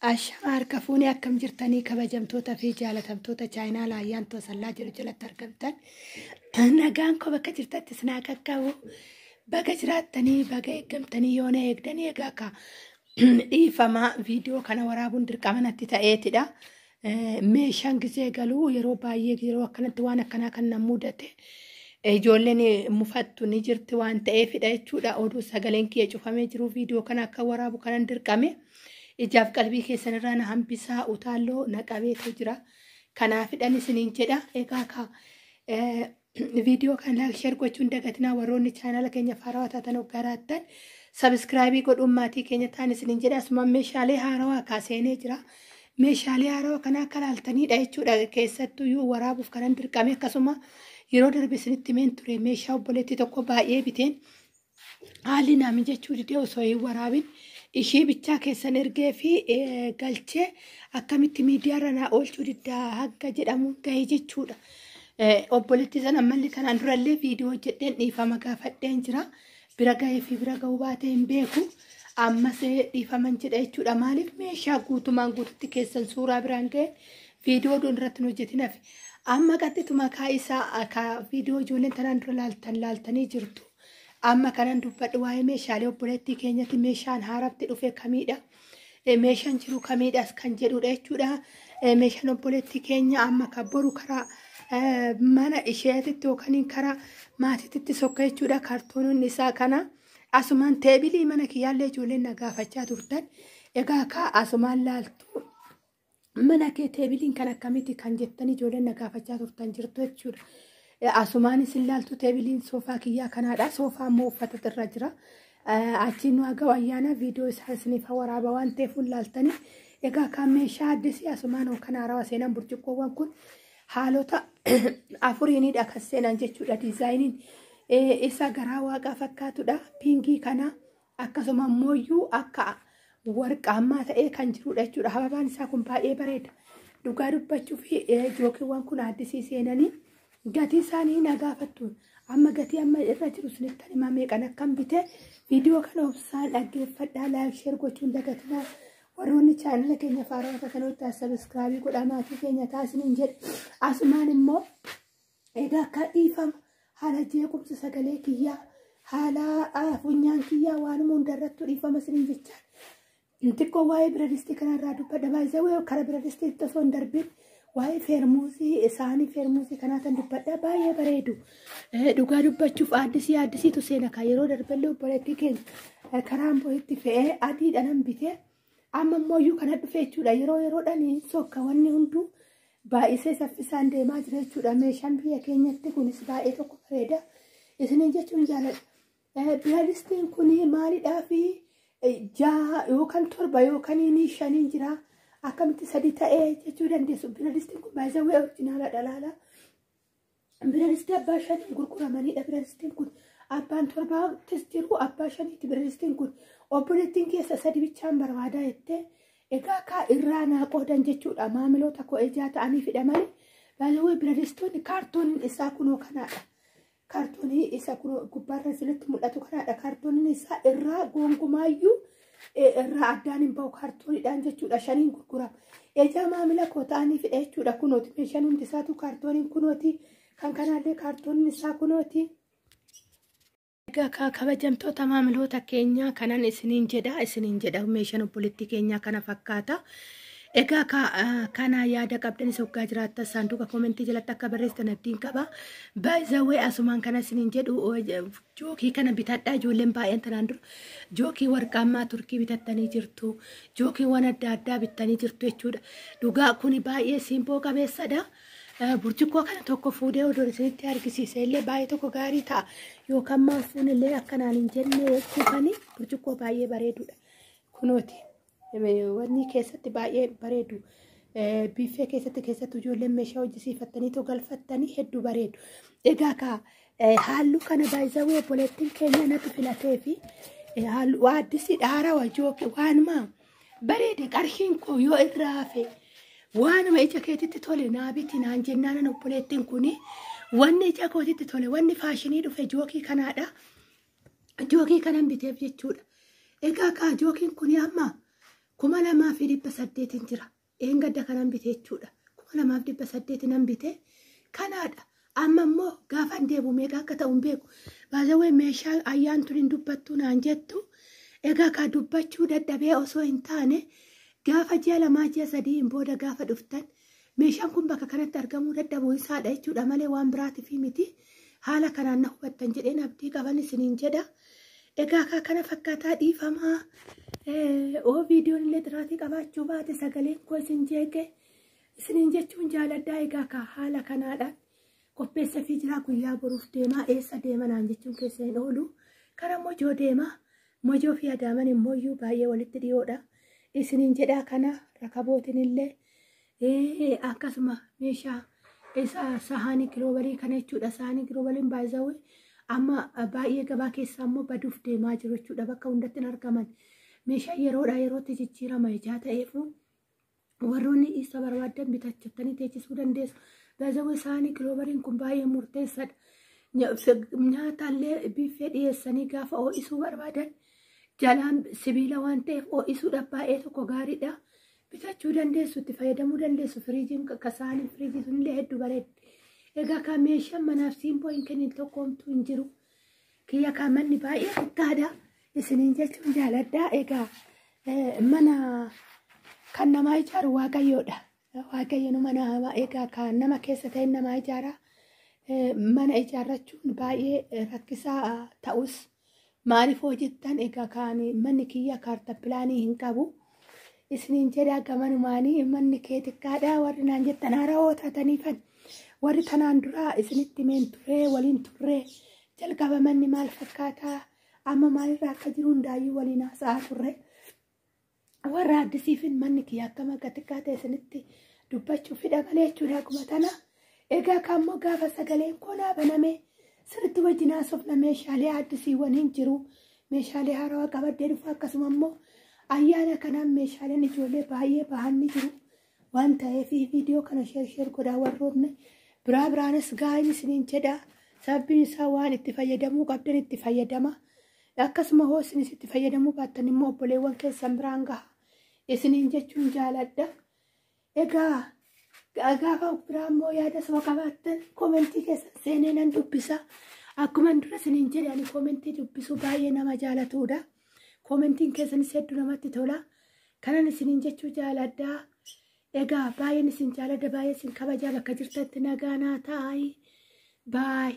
Ashama harka fuunee akkam jirtanii kabajamtoota fi jaalatamtoota chaayinaa laayyaan toosallaa jedhu jalatti argamtan. Nagaan koo bakka jirtatti isin qaqqabu. Baga jiraattanii baga eeggamtanii yoona eegdanii egaa akka dhiifamaa viidiyoo kana waraabuun dirqama natti ta'eetidha. Meeshaan gisee galuu yeroo baay'ee yeroo akkanatti waan akkanaa kan na mudate. Ijoolleen mufattu ni jirti waan ta'eefidha jechuudha. Oduu sagaleen kiyya cufamee jiru viidiyoo kana akka waraabu kanan dirqame. Ijaaf qalbii keessanirraa na hambisaa utaalloo na qabeetu jira. Kanaafidhan isiniin jedha. Egaa ka viidiyoo kana share gochuun dagatinaa warroonni chaanala keenya haarawaa taatan hoggaaraattan subscribe godhuun maatii keenya ta'an isiniin jedha. Asuma meeshaalee haarawaa kaaseenee jira. Meeshaalee haarawaa kana akka laaltanidha jechuudha. Keessattuyyuu waraabuuf kanan dirqame akkasuma yeroo darbe isinitti himeen ture meeshaa obboleettii tokko baay'ee biteen haalli naa mijachuu didee osoo hin waraabin ishee bichaa keessan ergee fi galchee akkamitti miidiyaarra naa oolchuu diddaa hanga jedhamu gahee jechuudha. Obboleettii sana malli kanaan durallee viidiyoo hojjedheen dhiifama gaafadheen jira. Bira gahee fi bira gahuu baatee hin beeku. Ammas dhiifaman jedha jechuudha. Maaliif meeshaa guutumaan guututti keessan suuraa biraan gahee viidiyoo duun irratti hin hojjetin hafe. Amma qaxxituma isaa viidiyoo ijoolleen tanaan dura laaltan laaltanii jirtu. Amma kanan dubbadhu waa'ee meeshaalee obboleettii keenyatti meeshaan haaratti dhufe kamiidha. Meeshaan jiru kamiidhas kan jedhudha jechuudha. Meeshaan obboleettii keenya amma kan boru karaa mana isheetitti yookaan karaa maatiitti sokka jechuudha. Kaartoonoonni isaa kana asumaan teebilii mana kiyyaallee ijoolleen na gaafachaa turtan. Egaa ka asumaan laaltu mana kee teebiliin kan akkamitti kan jettan ijoolleen na gaafachaa turtan jirtu jechuudha. Asumaan isin laaltu teebiliin soofaa kiyyaa kanaadha. Soofaa immoo uffata irra jira. Achiin nu haga ayyaana viidiyoo isaa isiniif waraaba waan ta'eef laaltanii. Egaa kan meeshaa addisii asumaan kan haarawaa seenan burcuqqoowwan kun haalota afuriinidha kan seenan jechuudha. Diizaayiniin isa garaa waaqaa fakkaatudha. Piingii kana akkasuma immoo akka warqaammaa ta'ee kan jirudha jechuudha. Hababaan isaa kun baay'ee bareeda. Dhugaa dubbachuu fi jookiiwwan kun addisii seenanii gatii isaanii na gaafattu. Amma gatii amma irra jiru isinitti himaa meeqan akkam bite viidiyoo kana obsaan dhaggeeffadhaa like share gochuun dagatinaa. Warroonni chaanala keenya haarawaa kanatti subscribe godhaa maatii keenya taasisaniin jedhe. Asumaan immoo egaa akka dhiifama haala jeequmsa sagalee kiyyaa haala funyaan kiyyaa waanuma hundarrattu dhiifama isiniin jechaa. Xiqqoo waa'ee biradistii kanarraa dubbadha. Baay'ee karaa biradistii osoo hin darbin waa'ee feermuuzii isaanii feermuuzii kanaa kan dubbadha. Baay'ee bareedu. Dhugaa dubbachuuf addisii addisiitu seena kan yeroo darbellee obboleettii keenya karaa ambootti fe'ee adiidhaan bitee amma immoo iyyuu kana dhufe jechuudha. Yeroo yeroodhaan hin sokka wanni hunduu baay'isee saffisaan deemaa jira jechuudha. Meeshaan biyya keenyatti kunis baay'ee tokko bareeda. Isiniin jechuun jaaladha. Biradistiin kun maalidhaa fi 6 yookaan 7 yookaan 5 jira. Akkamitti 3 ta'ee jechuu dandeessu. Biradistiin kun baay'ee oriijinaala laala. Biradistii abbaa 5 gurguramanidha. Biradistiin kun abbaan 7 jiru abbaa 5 biradistiin kun obboleettiin keessa 3 bichaan barbaadaa jettee egaa ka irraa naa qoodan jechuudha. Maamiloota koo ijaa ta'anii fidha malee baay'ee biradistoonni kaartooniin isaa kunoo kanaadha. Kaartoonii isa kunoo gubbaarra isinitti mul'atu kanaadha. Kaartooniin isaa irraa gonkumaayyuu irraa addaan hin bahu kaartooniidhaan jechuudha. 5 gurgurama. Ijaa maamila koo ta'anii fidha jechuudha. Kunooti meeshaan hundi isaatu kaartooniin kunooti. Kan kanaallee kaartooniin isaa kunooti. Egaa kabajamtoota maamiloota keenyaa kanan isiniin jedha meeshaan obboleettii keenyaa kana fakkaata. Egaa kana yaada qabdanis hoggaa jiraattan saanduqa koomentii jalatti akka barreessitan abdiin qaba. Baay'ee asumaan kana isiniin jedhu jookii kana bitadhaa. Ijoolleen baay'een tanaan dura jookii warqaammaa turkii bitattanii jirtu. Jookiiwwan adda addaa bittanii jirtu jechuudha. Dhugaa kuni baay'ee simboo qabeessadha. Burcuqqoo kana tokko fuudhee odoo isinitti argisiise illee baay'ee tokko gaarii ta'a. Yookaan maafuun illee akkanaan hin jenne jechuufani burcuqqoo baay'ee bareedudha. Kunooti. Wanni keessatti baay'ee bareedu. Biffee keessatti keessattuu ijoolleen meeshaa hojjisiifattanii too galfattanii hedduu bareedu. Egaa ka halluu kana baay'ee obboleettiin keenya natu filatee fi halluu addisii haarawaa jookii waanuma bareede qarshiin koo yoo irraa hafe waanuma ija keetitti tole naa biti naan jennaan obboleettiin kuni wanni ija kootitti tole wanni faashinii dhufe jookii kanaadha. Jookii kanan biteef jechuudha. Egaa ka jookiin kuni amma 2,800 jira. Eengadda kanan bite jechuudha. 2,800 nan bite. Kanaadha. Amma immoo gaafan deebu meeqa akka ta'u hin beeku. Baazawwee meeshaa ayyaan tun hin dubbattu naan jettu. Egaa ka dubbachuu dadhabee osoo hin taane gaafa ji'a 2 ji'a 3 booda gaafa dhuftan meeshaan kun bakka kanatti argamuu dadhabuu isaadha jechuudha malee waan biraatiif miti. Haala kanaan na hubattan jedheen abdii qaban isiniin jedha. Egaa ka kana fakkaataa dhiifamaa oo viidiyoon illee xiraatii qabaachuu baate sagaleen koo isin jeeqe isiniin jechuun jaaladhaa. Egaa ka haala kanaadhaan qopheessa fi jira guyyaa boruuf deemaa eessa deema naan jechuun keessa hin oolu. Kara Mojoo deema. Mojoo fi Adaaman immoo iyyuu baay'ee walitti dhiyoodha. Isiniin jedhaa kana rakabootiin illee akkasuma meeshaa isa sahaanii kiloobalii kana jechuudha. Sahaanii kiloobaliin baay'ee amma baay'ee gabaa keessaa immoo baduuf deemaa jiru jechuudha. Bakka hundatti hin argaman. Meeshaa yeroodhaa yerootti jijjiirama ijaa ta'eefu warroonni isa barbaadan bitachattanii teechisuu dandeessu. Baay'ee sahaanii kiloobaliin kun baay'ee murteessaadha. Nyaataallee biffee dhiyeessanii gaafa ho'isuu barbaadan jalaan sibiila waan ta'eef ho'isuudhaaf baay'ee tokko gaariidha. Bitachuu dandeessu, itti fayyadamuu dandeessu. Firiijiin sahaanii firiijii sunillee hedduu bareeddi. Egaa kan meeshaan manaaf siimboo hin kennin tokko homtuu hin jiru. Kiyya kan manni baay'ee xiqqaadha. Isiniin jechuun jaaladha. Egaa mana kan namaa ijaaru Waaqayyoodha. Waaqayyoon mana egaa kan nama keessa ta'e namaa ijaara. Mana ijaarrachuun baay'ee rakkisaa ta'us maaliif hojjettan egaa kan manni kiyya kaarta pilaanii hin qabu. Isiniin jedhaa gamanumaanii manni kee xiqqaadha warri naan jettan haarawoo taataniifan. Warri kanaan dura isinitti himeen turee waliin turree jalqaba manni maal fakkaataa amma maalirraa akka jiru hundaayyuu waliin haasa'aa turre. Warra addisiifin manni kiyya akkam akka xiqqaa ta'e isinitti dubbachuu fedha malee jechuudha akkuma tana. Egaa kammoo gaafa sagaleen koo naa baname sirriitti wajjin haasofna meeshaalee addisiiwwan hin jiru. Meeshaalee haarawaa qabadhee dhufu akkasuma immoo ayyaana kanaan meeshaaleen ijoollee baay'ee bahan ni jiru. Waan ta'eef viidiyoo kana sheer godhaa warroonni biraa biraanis gaa'in isiniin jedha. Sababbiin isaa waan itti fayyadamuu qabdan itti fayyadama. Akkasuma hoo isinis itti fayyadamuu baattan immoo obboleewwan keessan biraan gaha. Isiniin jechuun jaaladha. Egaa gaafa biraa immoo yaada saba qabaattan koomentii keessan seenee nan dubbisa. Akkuma dura isiniin jedhe ani koomentii dubbisuu baay'ee nama jaalatudha. Koomentiin keessanis hedduu namatti tola. Kanan isiniin jechuu jaaladha. Egaa baay'een isin jaaladha, baay'ee isin kabajaa bakka jirtanitti nagaa naa ta'aa. Baay.